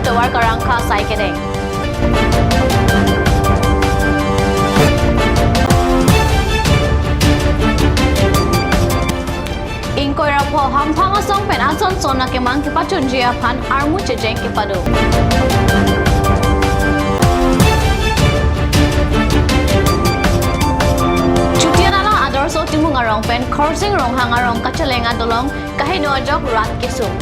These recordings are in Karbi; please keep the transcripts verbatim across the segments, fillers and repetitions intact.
Tovar karangkha asai kedeng. Ingkoi ra pho hamphang asong pen ason son akemang kepachunji aphan armu chejeng kepado. Chutianala Adarsho Timung arong pen Khorsing Ronghang arong kacheleng adolong kaheno ajok rat kesung.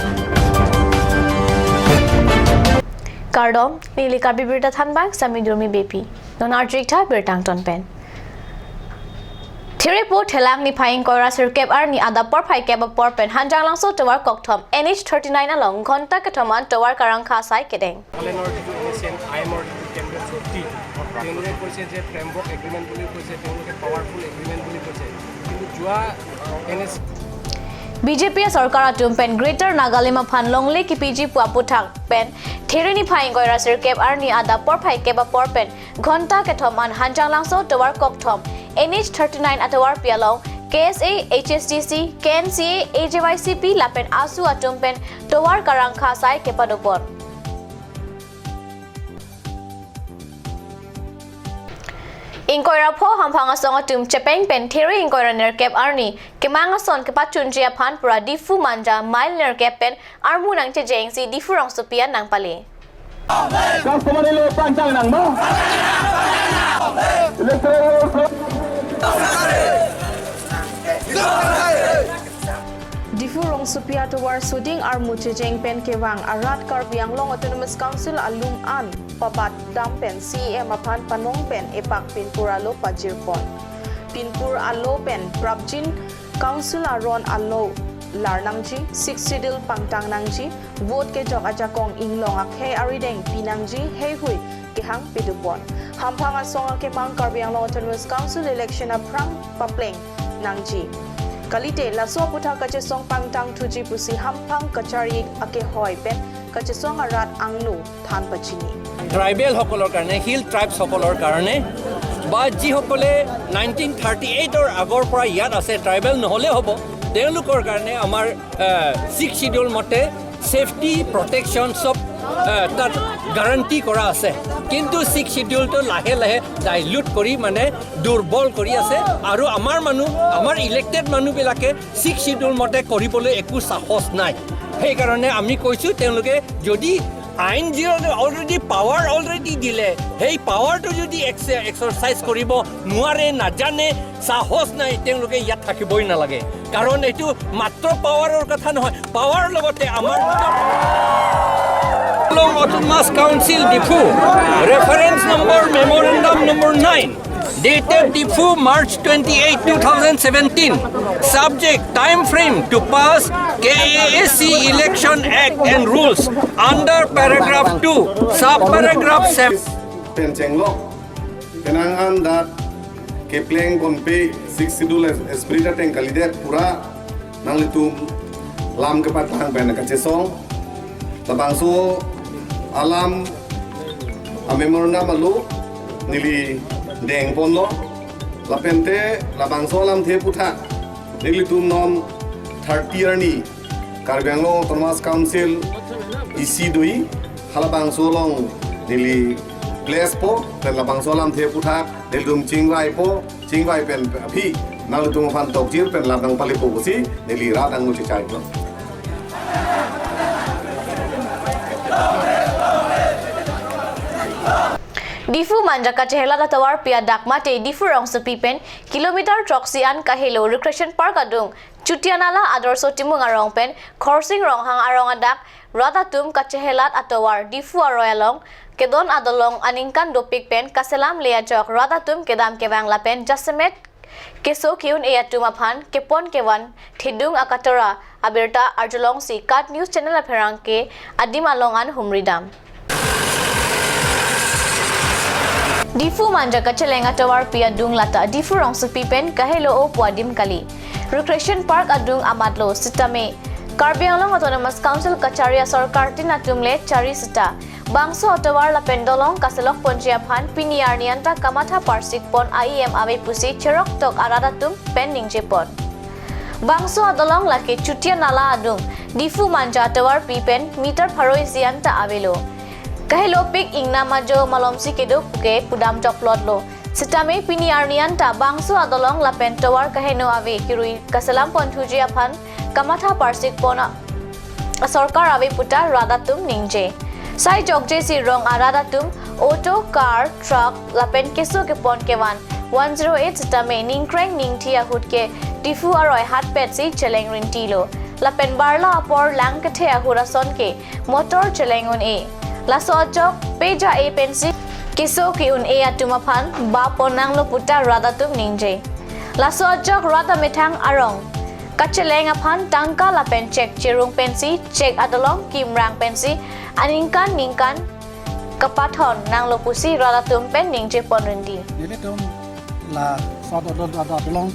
Kardom, neli Karbi Birta thanbang Sami Durmi Beypi. Non arju-ik tha birta angton pen. Therepo Thelang niphai ingkoi ra sirkep arni adap porphai kep apor pen Hanjanglangso tovar kokthom N H thirty nine along ghonta kethom an tovar karangkha asai kedeng. নাগালেণ্ডৰ যিটো N H M I এমৰ যিটো কেন্দ্ৰীয় চুক্তি, তেওঁলোকে কৈছে যে framework agreement বুলি কৈছে, তেওঁলোকে পাৱাৰফুল এগ্ৰিমেণ্ট বুলি কৈছে, কিন্তু যোৱা N H B J P sorkar atum pen Greater Nagalim aphan longle kepiji pu aputhak pen There niphai ingkoi ra sirkep arni adap porphai kep apor pen ghonta kethom an Hanjanglangso tovar kokthom N H thirty nine atovarpi along K S A, H S D C, K N C A, A J Y C P lapen ASU atum pen tovar karangkha asai kepadopon. Ingkoi ra pho hamphang asong atum chepeng pen There ingkoi ra nerkep arni kemang ason kepachunji aphan pura Diphu Manja mile nerkep pen armu nangchejengsi Diphu rongsopi an nangpale. Customary law pangchang nangma? Electoral roll. Diphu rongsopi atovar soding armu chejeng pen kevang arat Karbi Anglong Autonomous Council alum an pabat dam pen C E M aphan panong pen epak pinpur alo pajirpon. Pinpur alo pen prapjin Council aron alo lar nangji, Sixth Schedule pangtang nangji, vote kejok ajakong inglong akhei arideng pinangji, heihui kehang pedupon. Hamphang asong akemang Karbi Anglong Autonomous Council election aphrang papleng nangji. Kalite laso aputhak kachesong pangtang thuji pusi hamphang kachari akehoi pen kachesong arat angno than pachini. ট্ৰাইবেলসকলৰ কাৰণে, হিল ট্ৰাইবছসকলৰ কাৰণে বা যিসকলে nineteen thirty এইটৰ আগৰ পৰা ইয়াত আছে, ট্ৰাইবেল নহ'লে হ'ব, তেওঁলোকৰ কাৰণে আমাৰ ছিক্স শ্বিডিউল মতে ছেফটি প্ৰটেকশ্যন চব আহ, তাত গাৰাণ্টি কৰা আছে। কিন্তু ছিক্স শ্বিডিউলটো লাহে লাহে ডাইলিউট কৰি, মানে, দুৰ্বল কৰি আছে। আৰু আমাৰ মানুহ, আমাৰ ইলেক্টেড মানুহবিলাকে ছিক্স শ্বিডিউল মতে কৰিবলৈ একো সাহস নাই। সেইকাৰণে আমি কৈছোঁ, তেওঁলোকে যদি আইন যিহেতু অলৰেডি পাৱাৰ অলৰেডি দিলে, সেই পাৱাৰটো যদি এক্সে-, এক্সাৰচাইজ কৰিব নোৱাৰে, নাজানে, সাহস নাই, তেওঁলোকে ইয়াত থাকিবই নালাগে। কাৰণ এইটো মাত্ৰ পাৱাৰৰ কথা নহয়, পাৱাৰ লগতে আমাৰ Autonomous Council Diphu, reference number memorandum number nine, dated Diphu, March twenty-eight, two thousand seventeen, subject time frame to pass K A A C Election Act and rules under paragraph two, sub paragraph seven. Pen chenglok, penang an dak kepleng ponpe, Sixth Schedule es-, esprit ateng kalidet pura nanglitum lam kepatang pen kachesong. Labangso alam a memorandum alo neli dengponlo. Lapente labangso alamthe aputhak nelitum non thirty arni Karbi Anglong Autonomous Council isi do-i, halabangso along neli place po, pen labangso alamthe aputhak nelitum chingvaipo, chingvai pen aphi nanglitum aphan tokjir pen lam nangpalepo pusi neli rat angno chechaipo. Diphu Manja kachehelat atovarpi adak mate Diphu rongsopi pen kilometer throksi an kahelo Recreation Park adung Chutianala Adarsho Timung arong pen Khorsing Ronghang arong adak rat atum kachehelat atovar Diphu aroi along kedon adolong aningkan dopik pen kaselam le ajok rat atum kedam kevang lapen jasemet keso ke-un-e atum aphan kepon kevan thedung akatora abirta arjulongsi KAT News Channel apherangke adim along an humridam. Diphu Manja kacheleng atovarpi adung lata Diphu rongsopi pen kahelo-o pu adim kali. Recreation Park adung amatlo sitame Karbi Anglong Autonomous Council kachari asorkar tin atum le chari sita. Bangso atovar lapen dolong kaselok ponji aphan pini arni anta kamatha parsik pon a-e-em ave pusi cherok tok arat atum pen ningjepon. Bangso adolong lake Chutianala adung Diphu Manja atovarpi pen meter pharo isi anta avelo. Kahelopik ingnam ajo malomsi kedo puke pudam joklotlo. Sitame pini arni anta bangso adolong lapen tovar kaheno ave kirui kaselam ponthuji aphan kamatha parsik pon a-, sorkar ave puta rat atum ningje. Sai jokje si rong arat atum auto, car, truck lapen keso kepon kevan one zero eight sitame ningkreng ningthi ahut ke Diphu aroi hatpet si cheleng rintilo. Lapen barla apor lang kethe ahut ason ke motor cheleng un-e. Laso ajok peja-e pensi keso ke-un-e atum aphan ba pon nanglo puta rat atum ningje. Laso ajok rat amethang arong kacheleng aphan tangka lapen chek chirung pensi chek adolong kimrang pensi aningkan ningkan kapathon nanglo pusi rat atum pen ningje pon rinti. Nelitum laso adolong, adolong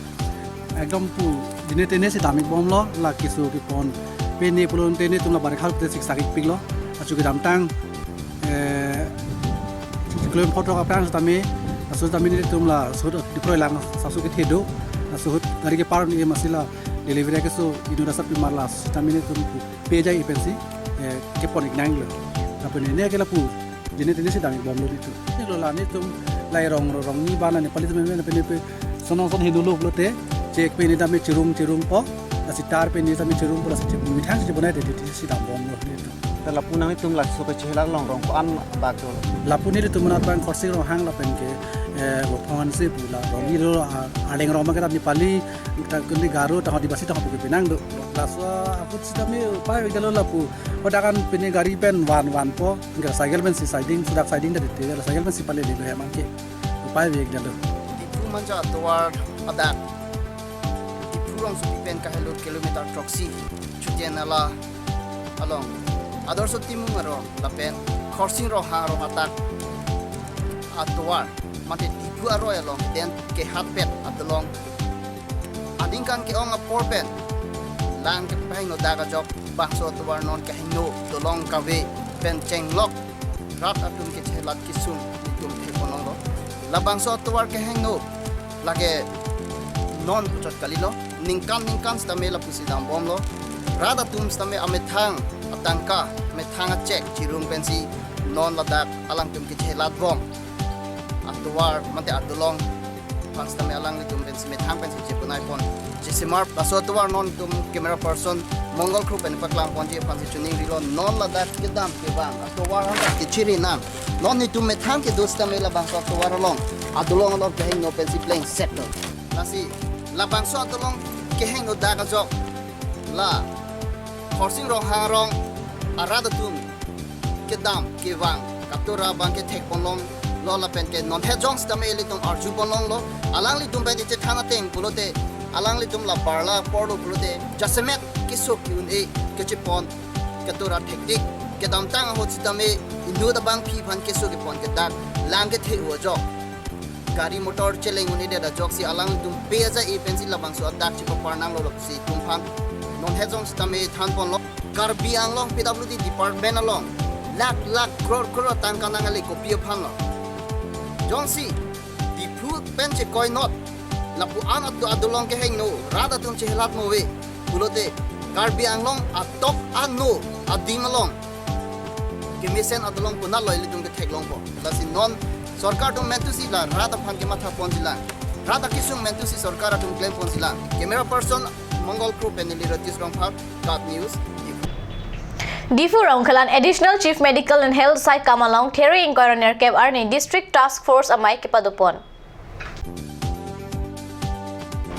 ekdom pu jine tene si dam-ik bomlo, la keso kepon. Pini pulote nelitum la bari khal pute siksak-ik piklo. Achu kedamtang, eh, klem photo kaprang sitame, laso sitame nelitum laso ahut Diphu aroi lang, laso ahut kethe do, laso ahut gari kepar un-e masi la delivery keso inut asap pimar la sitame nelitum pu peja-e pensi, eh, kepon-ik nanglo. Lapen neli ke lapu jine tene si dam-ik bomlo nelitum. Neli lo la nelitum la rong rong ni bana Nepali atum pen pen pe sonong son henu lo pulote chek pen neli tame chirung chirung po, lasi tar pen neli tame chirung po, lasi chek methang si bonai de de si dam bomlo nelitum. Ta lapu nanglitum laso kachehelat along rong ko-an bak do? Lapu nelitum anat bang Khorsing Ronghang lapen ke, eh, Bophon si pu la rong ni lo, a-, arleng rong bang ke ta Nepali, ta kundi Garo, ta Adivasi ta pu ke penang do. Laso ahut sitame upai ave dalo lapu. Hodak an pini gari pen van van po, ke cycle pensi siding, sudak siding ta dite, cycle pensi pale le hem anke. Upai ave dalo. Diphu Manja atovar adak Diphu rongsopi pen kahelo kilometer throksi Chutianala along Adorsho Timung arong lapen Khorsing Ronghang arong adak atovar mate Diphu aroi along den kehatpet adolong aningkan ke-ong apor pen lang kepahingno dak ajok bangso atovar non kehingno dolong kave pen chenglok rat atum kechelat kesung nelitum thek pon longlo. Labangso atovar kehingno lake non puchot kalilo, ningkan ningkan sitame lapusi dam bomlo. Rat atum sitame amethang atangka, amethang achek chirung pensi non ladak alangtum kechelat bom atovar mate adolong aphan sitame alanglitum pensi methang pensi chepunai pon. Chesimar laso atovar non itum camera person Mongol Kro pen paklang ponji aphansi choningrilo, non ladak kedam kevang atovar handa kechiri nang. Non itum methang kedo sitame labangso atovar along adolong along kehingno pensi plengset do. Lasi labangso adolong kehingno dak ajok la Khorsing Ronghang arong arat atum kedam kevang katura abang ke thek pon longlo lapen ke non hejong sitame ilitum arju pon longlo. Alanglitum pen ichethan ateng pulote alanglitum la barla apor lo pulote jasemet keso ke-un-e kechepon katura thektik. Kedamtang ahut sitame inut abangpi aphan keso kepon ke dak lang kethe-o ajok gari motor cheleng un-edet ajoksi alangtum peja-e pensi labangso adak chepapar nanglo lapusi itum aphan non hejong sitame than ponlo. Karbi Anglong P W D department along lakh lakh crore crore tangka nang ale kopi aphan lo? Jongsi Diphu pen chekoi not lapu an adu adolong kehingno rat atum chehelat mo ave pulote Karbi Anglong atok ano adim along kemesen adolong konat lo ilitum kethek longpo. Lasi non sorkar atum mentusi la rat aphan kematha ponji lang, rat akesung mentusi sorkar atum klem ponji lang. Camera person Mongol Kro pen neli Ratish Rongphar, GAT News, Diphu. Diphu Rongkhelan Additional Chief Medical and Health Saikam along there ingkoi ra nerkep arni District Task Force amei kepado pon.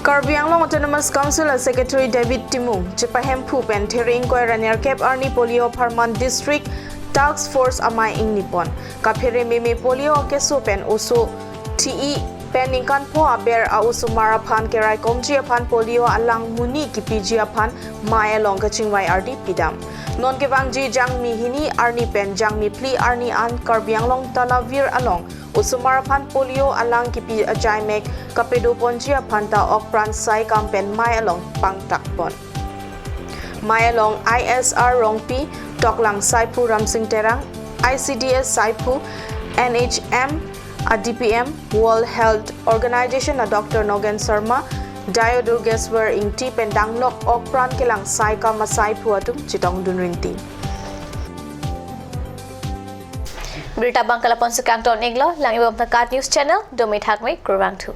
Karbi Anglong Autonomous Council a Secretary David Timung chepahemphu pen there ingkoi ra nerkep arni polio apharman District Task Force amei ingni pon. Kaphere meme polio akeso pen oso thi-i pen ningkan pho aber a-osomar aphan keraikomji aphan polio alang muni kipiji aphan mei along kachingvai ardi pidam. Non kevangji Jangmi hini arni pen Jangmi phli arni an Karbi Anglong Talavir along osomar aphan polio alang kipi ajaimek kapedo ponji aphan ta okpran saikam pen mei along pangtak pon. Mei along I S R Rongpi, Toklang Saiphu Ramsing Terang, I C D S Saiphu, N H M a D P M, World Health Organization a Doctor Nogen Sharma, Dio Durgeswar Ingti pen danglok okpran kelang saikam asaiphu atum chetongdun rinti. Birta abang ke lapu-an si kangton iklo, lang-ibom Thakat News Channel, dome thakme, kurvangthu.